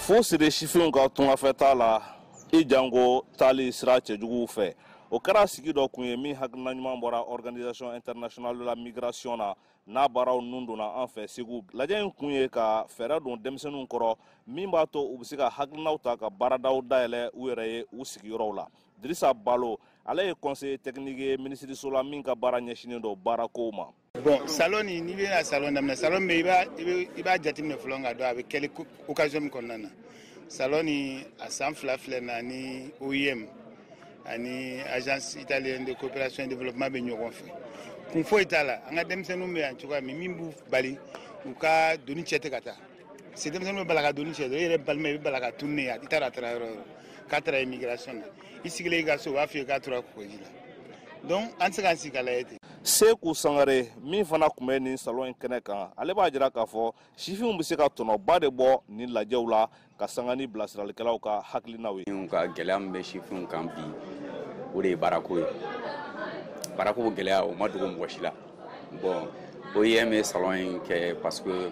Fo siri sifinw ka tungafɛta la, i janko taali sira cɛjuguw fɛ. O kɛra sigi dɔ kun ye min hakilina ɲuman bɔra Organisation internationale de la migration na, n'a baaraw nun donna an fɛ Segu. Lajɛ in kun ye ka fɛɛrɛ don denmisɛnninw kɔrɔ min b'a to u bɛ se ka hakilinaw ta ka baaradaw dayɛlɛ u yɛrɛ ye u sigiyɔrɔw la. Dirisa Balo, ale ye conseiller technique ye minisiriso la min ka baara ɲɛsinnen don baarakow ma. Bon, salon nin, n'i bɛna salon daminɛ, salon bɛ i b'a jateminɛ fɔlɔ k'a dɔn a bɛ kɛli occasion min kɔnɔna na. Salon nin, a san 2 filɛ na ni OIM ani Agence italienne de coopération et développement bɛ ɲɔgɔn fɛ. Kun foyi t'a la, an ka denmisɛnninw bɛ yan cogoya min, min b'u bali u ka doni cɛ tɛ ka taa, parce que denmisɛnninw bɛ bala ka doni cɛ dɔrɔn, i yɛrɛ balima, i bɛ bala ka tunun ye, i t'a dɔn a taara yɔrɔ o yɔrɔ, k'a taara immigration na. I sigilen i ka so, u b'a f'i ye k'a tora kɔgɔji la. Donc an tɛ se k'an sigi ka lajɛ ten. Seku Sangare min fana tun bɛ nin salon in kɛnɛ kan, ale b'a jira k'a fɔ sifinw bɛ se ka tɔnɔba de bɔ nin lajɛw la ka sanga ni bilasiralikɛlaw ka hakilinaw ye. Ka gɛlɛya min bɛ sifinw kan bi, o de ye baarako ye. Baarako gɛlɛya, o ma dogo mɔgɔ si la. Bon, OIM ye salon in kɛ parce que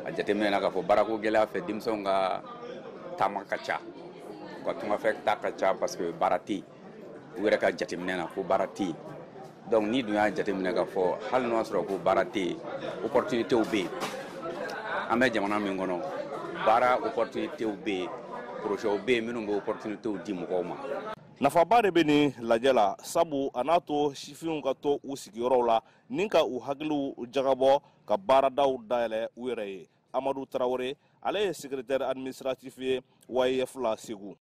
a jateminɛ k'a fɔ baarako gɛlɛya fɛ, denmisɛnw ka taama ka ca, u ka tungafɛ ta ka ca, parce que baara tɛ yen. U yɛrɛ ka jateminɛ na ko baara tɛ yen. Donc ni dun y'a jateminɛ k'a fɔ hali n'o y'a sɔrɔ ko baara tɛ yen, opportunitéw bɛ yen. An bɛ jamana min kɔnɔ, baara opportunitéw bɛ yen, projets bɛ yen minnu bɛ opportunitéw di mɔgɔw ma. Nafaba de bɛ nin lajɛ la, sabu a n'a to sifinw ka to u sigiyɔrɔw la ni ka u hakiliw jagabɔ ka baaradaw dayɛlɛ u yɛrɛ ye. Amadu Tarawele, ale ye secrétaire administratif ye WAEF la Segu.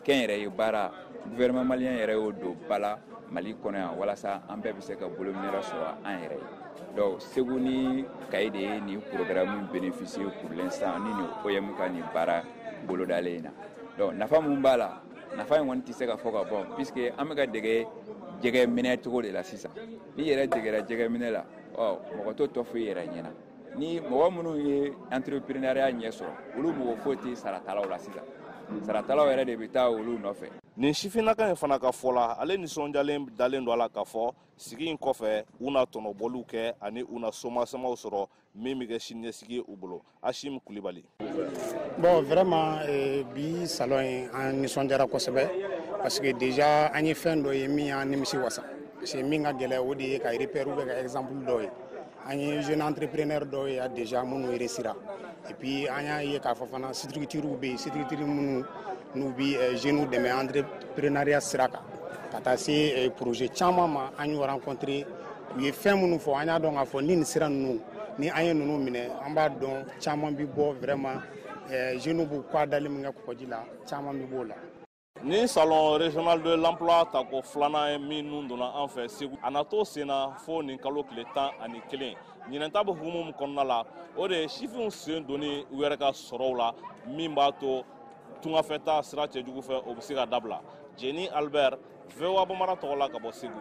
Kɛnyɛrɛye baara, gouvernement malien yɛrɛ y'o don ba la Mali kɔnɔ yan walasa an bɛɛ bɛ se ka bolominɛyɔrɔ sɔrɔ an yɛrɛ ye. Donc Segu ni Kayi de ye nin programme bénéficier pour l'instant ni nin OIM ka nin baara bolodalen in na. Donc nafa mun b'a la, nafa in kɔni tɛ se ka fɔ ka ban, puisque an bɛ ka dege jɛgɛ minɛ cogo de la sisan. N'i yɛrɛ degera jɛgɛ minɛ la, ɔ mɔgɔ t'o tɔ fɔ i yɛrɛ ɲɛna. Ni mɔgɔ minnu ye entrepreneuriat ɲɛ sɔrɔ, olu mɔgɔ foyi tɛ saratalaw la sisan, saratalaw yɛrɛ de bɛ taa olu nɔfɛ. Nin sifinnaka in fana ka fɔ la, ale nisɔndiyalen dalen don a la k'a fɔ sigi in kɔfɛ, u na tɔnɔbɔliw kɛ ani u na somasamaw sɔrɔ min bɛ kɛ siniɲɛsigi ye u bolo. Asim Kulibali. Bon, vraiment, bi salon in, an nisɔndiyara kosɛbɛ, parce que déjà an ye fɛn dɔ ye min y'an nimisi wasa, parce que min ka gɛlɛ, o de ye ka repère ou ka exemple dɔ ye. An ye jeune entrepreneur dɔw ye déjà minnu réussira, et puis an y'a ye k'a fɔ fana structure bɛ yen, structure minnu n'u bi jeunes dɛmɛ entrepreneuriat sira kan ka taa se projet caman ma. An y'u rencontré, u ye fɛn minnu fɔ, an y'a dɔn k'a fɔ ni nin sira ninnu, ni an ye ninnu minɛ, an b'a dɔn caman bi bɔ. Vraiment, jeunes b'u kɔ dali min kɛ kɔgɔji la, caman bi b'o la. Ni salon régional de l'emploi tako filanan ye min nun donna an fɛ Segu, a na to sen na fo nin kalo tile 11. Ɲinɛn ta bɛ hukumu min kɔnɔna la, o de ye sifinw sen donni u yɛrɛ ka sɔrɔw la min b'a to tungafɛta sira cɛjugu fɛ, o bɛ se ka dabila. Jeni Albert, VOA Bamara tɔgɔ la ka bɔ Segu.